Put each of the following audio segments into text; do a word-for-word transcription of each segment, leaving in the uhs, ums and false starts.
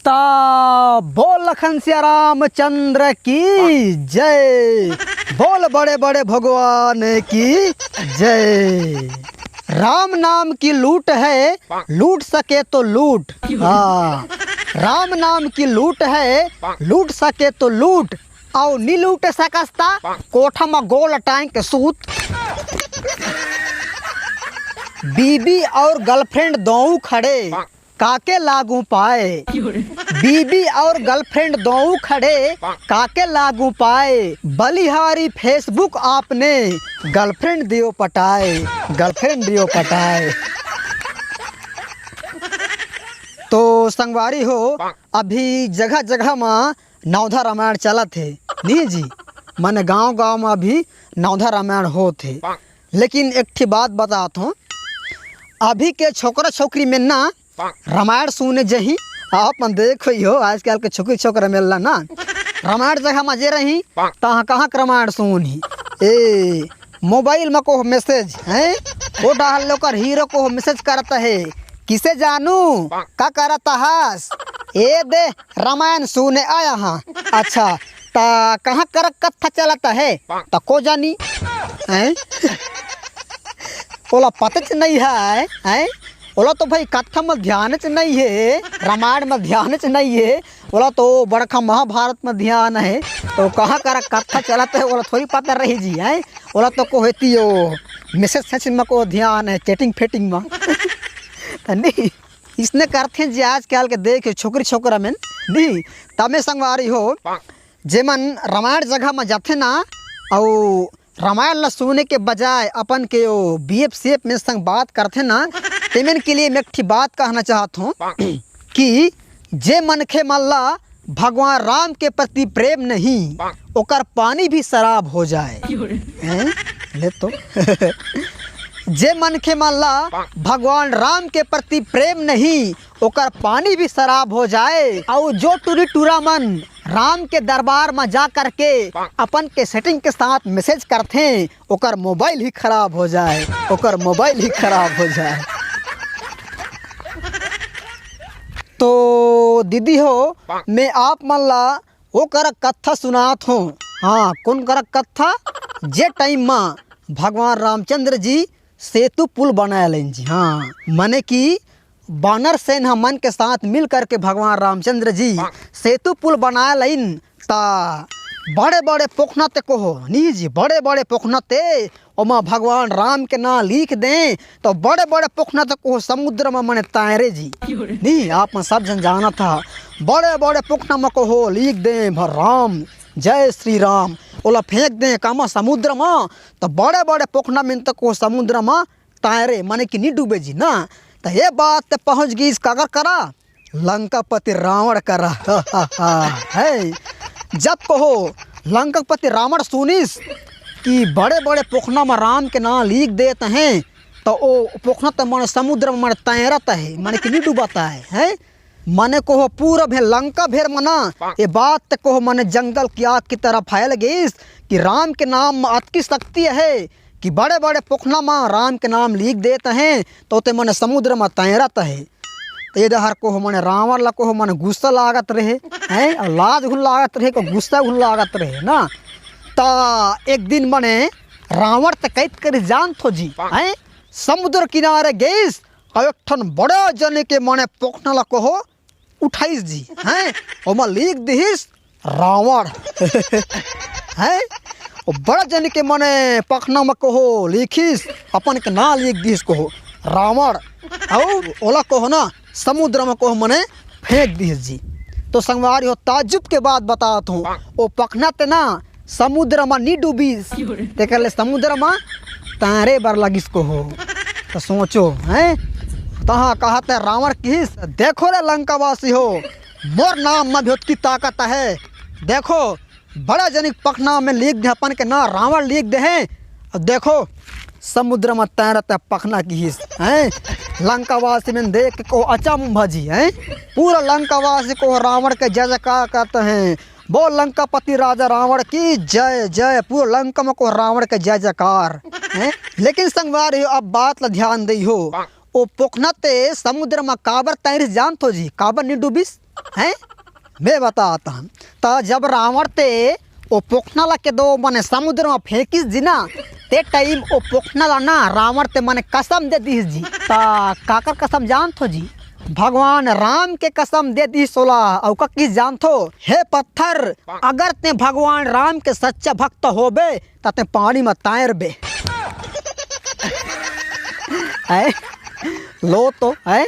ता बोल लखन सिया रामचंद्र की जय, बोल बड़े बड़े भगवान की जय। राम नाम की लूट है, लूट सके तो लूट। हाँ, राम नाम की लूट है, लूट सके तो लूट, अउ नी लूट सकस ता कोठा म गोल टांग के सूत। बीबी और गर्लफ्रेंड दोऊ खड़े, काके लागू पाए। बीबी और गर्लफ्रेंड दोऊ खड़े, काके लागू पाए। बलिहारी फेसबुक आपने, गर्लफ्रेंड दियो पटाए, गर्लफ्रेंड दियो पटाए। तो संगवारी हो, अभी जगह जगह म नवधा रामायण चलत हे, नहीं जी, मन गांव गांव म अभी नवधा रामायण होत हे। लेकिन एक ठी बात बतात हों, अभी के छोकरा छोकरी में ना रामायण सुने जही, आप मन देखो ही हो, आजकल के छोकरी छोकरा मिलला ना, रामायण जगह म जे रही, तहाँ कहाँ के रामायण सुनही। ए, मोबाइल म कोह मैसेज, हैं? ओ डाहर ले ओकर हीरो कोह मैसेज करत हे, "किसे जानू, का करत हस?" "ए दे, रामायण सुने आया हाँ।" "अच्छा, ता कहाँ करक कत्था चलत हे?" "ता को जानी?" हैं? ओला पता च नहीं है, हैं? ओला तो भाई कत्था म ध्यान च नहीं है, रामायण म ध्यान च नहीं है, ओला तो बड़का महाभारत म ध्यान है। तो कहाँ करा कत्था चलत है, ओला थोड़ी पता रही जी, हैं? ओला तो को हेती ओ मैसेज सैसेज म को ध्यान है, चैटिंग फेटिंग म। त नहीं, इसने करथे जी आजकल के देख छोकरी छोकरा मन, नहीं, तमे संगवारी हो, जेमन रामायण जगह म जाथे ना, अउ रामायण ल सुने के बजाय अपन के ओ बीएफ सीएफ में संग बात करथे ना, तेमन के लिए मैं एक ठी बात कहना चाहत हूँ कि जे मनखे मन ला भगवान राम के प्रति प्रेम नहीं, ओकर पानी भी शराब हो जाए। हैं? ले तो। जे मनखे मन ला भगवान राम के प्रति प्रेम नहीं, ओकर पानी भी शराब हो जाए। अउ जो टूरी टूरा मन राम के दरबार म जा करके अपन के सेटिंग के साथ मैसेज करथे, ओकर मोबाइल ही खराब हो जाए, ओकर मोबाइल ही खराब हो जाए। तो दीदी हो, मैं आप मन ला ओ करक कत्था सुनात हों। हाँ, कोन करक कत्था? जे टाइम म भगवान रामचंद्र जी सेतु पुल बनाए लेन जी। हाँ, माने कि बानर सेना मन के साथ मिल करके भगवान रामचंद्र जी सेतु पुल बनाए लेन, ता बड़े बड़े पोखना ते कोहो, नहीं जी, बड़े बड़े पोखना ते ओमा भगवान राम के नाम लिख दें, तो बड़े बड़े पोखना ते कोहो समुद्र में मने तैरे जी। नहीं, आप मन सब जन जानत हा, बड़े बड़े पोखना में कोहो लिख दें भर राम, जय श्री राम, ओला फेंक दें कामा समुद्र में, तो बड़े बड़े पोखना में ते कोहो समुद्र में तैरे, माने कि नी डूबे जी ना। त ये बात ते पहुंच गईस काकर करा? लंकापति रावण करा। है, जब कोहो लंकापति रावण सुनिस कि बड़े बड़े पोखना म राम के नाम लिख देत हैं, त ओ पोखना त मन समुद्र म मन तैरत है, माने कि नी डूबत है, हैं? माने कोहो पूरा भे लंका भेर मना, ये बात ते कोहो माने जंगल की आग की तरह फैल गईस कि राम के नाम म अतकी शक्ति है कि बड़े बड़े पोखना म राम के नाम लिख देत हैं, तो ते मन समुद्र म तैरत है। त ये डहर कोहो माने रावण ला कोहो माने गुस्सा लागत रहे, हैं? अउ लाज घुन लागत रहे, को गुस्सा घुन लागत रहे ना। त एक दिन माने रावण ते कैत करिस जानत हो जी, हैं? समुद्र किनारे गईस, अउ एक ठन बड़े जने के माने पोखना ला कोहो उठाइस जी, हैं? ओमा लिख दिहिस रावण। हैं? ओ बड़ा जन के मने पखना म कोहो लिखिस, अपन के नाम लिख दिहिस कोहो रावण। अउ ओला कोहो ना समुद्र म कोहो मने फेंक दिहिस जी। तो संगवारी हो, ताज्जुब के बात बतात हों, ओ पखना ते ना समुद्र म नी डूबिस, तेकर ले समुद्र म तैरे बर लगिस कोहो। त सोचो, हैं? तहाँ कहत हे रावण किहिस, "देखो रे लंकावासी हो, मोर नाम म भी ओतकी ताकत हे। देखो, बड़ा जनिक पखना म लिख दे, अपन के नाम रावण लिख दे हे। अउ देखो, समुद्र म तैरत हे पखना," किहिस, हैं? लंकावासी मन देख के कोहो अचंभा जी, हैं? पूरा लंकावासी कोहो रावण के जय जयकार करत हे, "बोल लंकापति राजा रावण की जय जय।" पूरा लंका म कोहो रावण के जय जयकार, हैं? लेकिन संगवारी हो, अब बात ला ध्यान दई हो, ओ पोखना ते समुद्र म काबर तैरिस जानत हो जी? काबर नी डूबिस? हैं? मैं बताता हूँ। त जब रावण ते ओ पोखना ला के दो मने समुद्र में फेंकिस जी ना, ते टाइम ओ पोखना ला ना रावण ते मने कसम दे दिस जी। त काकर कसम जानथो जी? भगवान राम के कसम दे दिस ओला। अउ का किस जानथो? हे पत्थर, अगर ते भगवान राम के सच्चा भक्त होबे, त ते पानी में तैरबे। हैं? लो तो, हैं?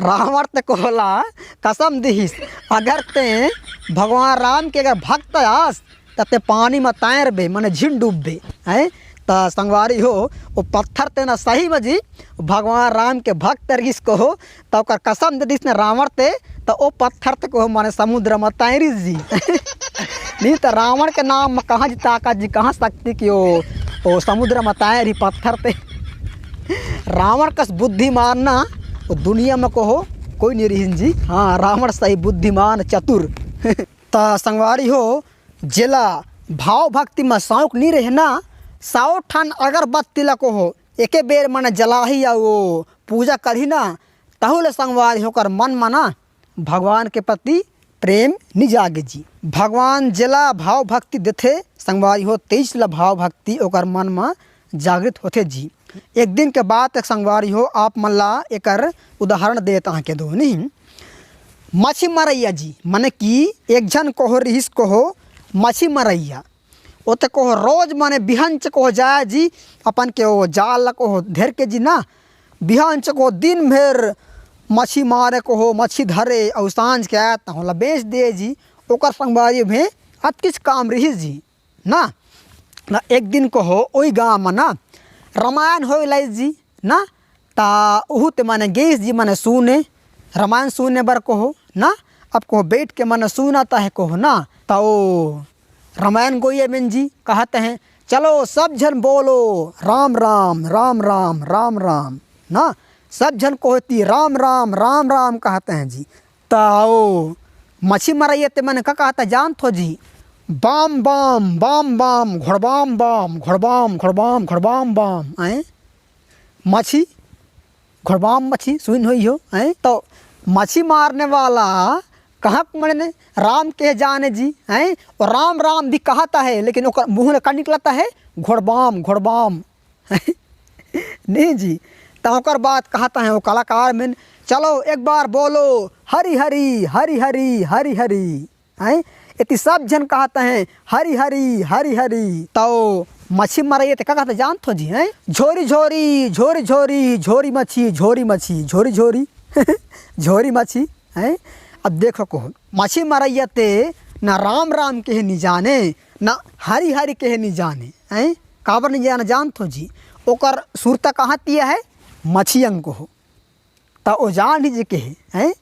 रावण ते कोला कसम दिहिस, अगर ते भगवान राम के अगर भक्त आस, त ते पानी में तैरबे, मने झिन डूबबे, हैं? त संगवारी हो, ओ पत्थर ते ना सही में जी भगवान राम के भक्त रहिस कहो, त ओकर कसम दे दिस ना रावण ते, त ओ पत्थर ते कहो मने समुद्र में तैरिस जी। नहीं त रावण के नाम में कहाँ जी ताकत जी, कहाँ शक्ति कि ओ, ओ समुद्र में तैरी पत्थर ते। रावण कस बुद्धिमान ना ओ दुनिया में कहो कोई नहीं रहिन जी। हाँ, रावण सही बुद्धिमान चतुर। त संगवारी हो, जेला भाव भक्ति में शौक नहीं रहे ना, सौ ठन अगरबत्ती ला कहो एके बेर मन जलाही अउ ओ पूजा करही ना, तहु ले संगवारी हो ओकर मन में ना भगवान के प्रति प्रेम नि जागे जी। भगवान जेला भाव भक्ति देथे संगवारी हो, तेइस ला भाव भक्ति ओकर मन म जागृत होथे जी। एक दिन के बात एक संगवारी हो, आप मन ला एकर उदाहरण देत आके दो नहीं। मछी मरैया जी, माने कि एक झन कोहो रिहिस कोहो मछी मरैया, ओते कोहो रोज माने बिहन च कोहो जाय जी, अपन के ओ जाल ला कोहो धेर के जी ना, बिहान चको दिन भर मछी मारे कहो, मछी धरे अउ सांझ के आए त ओला बेच दे जी। ओकर संगवारी में अतकिच काम रहिस जी ना। ना एक दिन कहो ओई गाँव म ना रमायन होए लाइस जी ना, ता उहू ते माने गेस जी माने सुने, रमायन सुने बर कहो ना। अब कहो बैठ के माने सुना ता है कहो ना, ता ओ रमायन गोइया बेन जी कहत हैं, चलो सब झन बोलो राम राम राम राम राम राम ना। सब झन कोहती राम राम राम राम कहत हैं जी। ताओ मछी मरैया ते मन का कहता जानत हो जी? बाम बाम बाम बाम घोड़बाम बाम घोड़बाम घोड़बाम घोड़बाम बाम। आए मछी घोड़बाम मछी सुन होई हो, हैं? तो मछी मारने वाला कहाँ क मने राम के जाने जी, हैं? और राम राम भी कहता है, लेकिन ओकर मुँह ले का निकलता है? घोड़बाम, घोड़बाम। नहीं जी, तो ओकर बाद कहता है वो कलाकार में, चलो एक बार बोलो हरी हरी हरी हरी हरी हरी। हैं? एती सब झन कहत हैं, "हरी हरी, हरी हरी।" तौ मछी मरैया ते का कहत जानत हो जी, हैं? "झोरी झोरी, झोरी झोरी, झोरी मछी, झोरी मछी, झोरी झोरी।" झोरी मछी, हैं? अब देखो को, मछी मरैया ते ना राम राम कहे नि जाने, ना हरी हरी कहे नि जाने, हैं? काबर नि जाने जानत हो जी? ओकर सुरता कहाँ तिया है? मछियन को हो। त ओ जान ही जे के हे, हैं?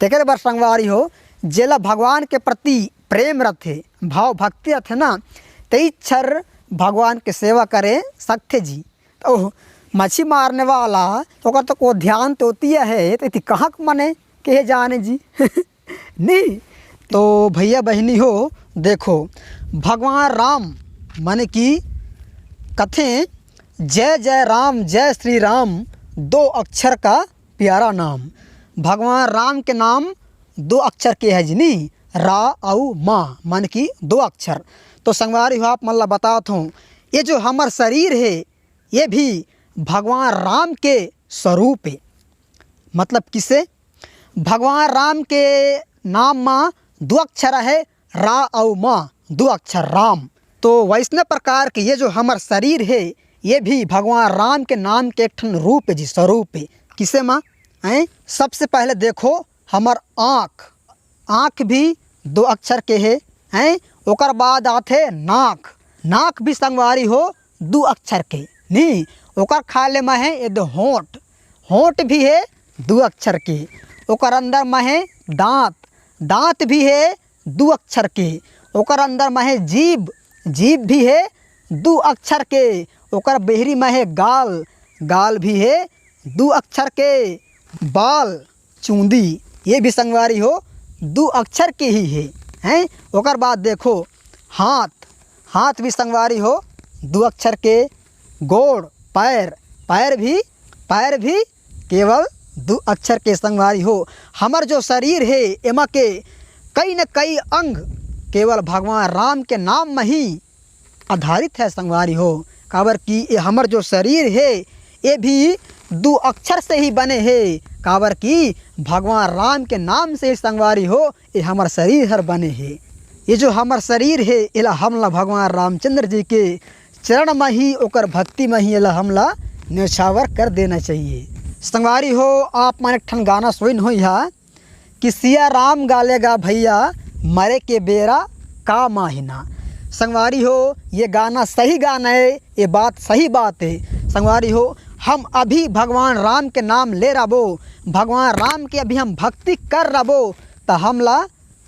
तेकर बर संगवारी हो, जेला भगवान के प्रति प्रेम रथे, भाव भक्ति रथे ना, तेई छर भगवान के सेवा करे सकथे जी। त ओ मछी मारने वाला, ओकर तो को ध्यान तो होती है, त इति कहाँ के मने के जाने जी? नहीं। तो भैया बहिनी हो, देखो, भगवान राम माने कि कथे, "जय जय राम, जय श्री राम, दो अक्षर का प्यारा नाम।" भगवान राम के नाम दो अक्षर के है जी नी, रा अउ मा, माने कि दो अक्षर। तो संगवारी हो, आप मन ला बतात हूँ, ये जो हमर शरीर है, ये भी भगवान राम के स्वरूप है। मतलब किसे? भगवान राम के नाम मा दो अक्षर है, रा अउ मा, दो अक्षर राम। तो वैसने प्रकार के ये जो हमर शरीर है, ये भी भगवान राम के नाम के एक ठन रूप है जी, स्वरूप है। किसे मा? हैं? सबसे पहले देखो हमर आँख, आँख भी दो अक्षर के है, हैं? ओकर बाद आथे नाक, नाक भी संगवारी हो दू अक्षर के, नी? ओकर खाले म हे एदे होंठ, होंठ भी हे दू अक्षर के। ओकर अंदर म हे दांत, दांत भी हे दू अक्षर के। ओकर अंदर म हे जीभ, जीभ भी हे दू अक्षर के। ओकर बेहरी म हे गाल, गाल भी हे दू अक्षर के। बाल, चूंदी, ये भी संगवारी हो दू अक्षर के ही हे, हैं? ओकर बाद देखो हाथ, हाथ भी संगवारी हो दू अक्षर के। गोड़, पैर, पैर भी, पैर भी केवल दू अक्षर के संगवारी हो। हमर जो शरीर हे, एमा के कई न कई अंग केवल भगवान राम के नाम म ही आधारित है संगवारी हो। काबर कि ये हमर जो शरीर हे, ये भी दू अक्षर से ही बने हे। काबर कि भगवान राम के नाम से ही संगवारी हो, ये हमर शरीर हर बने हे। ये जो हमर शरीर हे, एला हमला भगवान रामचंद्र जी के चरण म ही, ओकर भक्ति म ही एला हमला न्योछावर कर देना चाहिए। संगवारी हो, आप मन एक ठन गाना सुइन होइहा कि सिया राम गाले गा भैया, मरे के बेरा काम आही ना। संगवारी हो, ये गाना सही गाना है, ये बात सही बात है। संगवारी हो, हम अभी भगवान राम के नाम ले रबो, भगवान राम के अभी हम भक्ति कर रबो, त हमला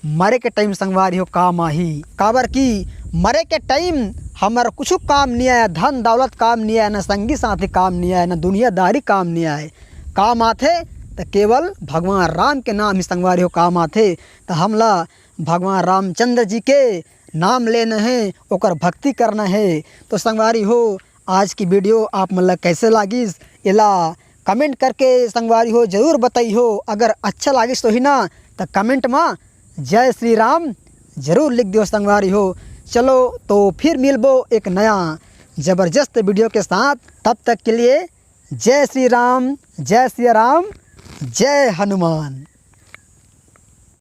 मरे के टाइम संगवारी हो काम आही। काबर कि मरे के टाइम हमर कुछु काम नइ आय, धन दौलत काम नइ आय, न संगी साथी काम नइ आय, न दुनियादारी काम नइ आय। काम आथे त केवल भगवान राम के नाम ही संगवारी हो काम आथे। त हमला भगवान रामचंद्र जी के नाम लेना हे, ओकर भक्ति करना हे। तो संगवारी हो, आज की वीडियो आप मन ला कैसे लागिस, एला कमेंट करके संगवारी हो जरूर बताइहो। अगर अच्छा लागिस तो ही ना, त कमेंट मा जय श्री राम जरूर लिख दियो संगवारी हो। चलो, तो फिर मिलबो एक नया जबरदस्त वीडियो के साथ। तब तक के लिए जय श्री राम, जय सिया राम, जय हनुमान।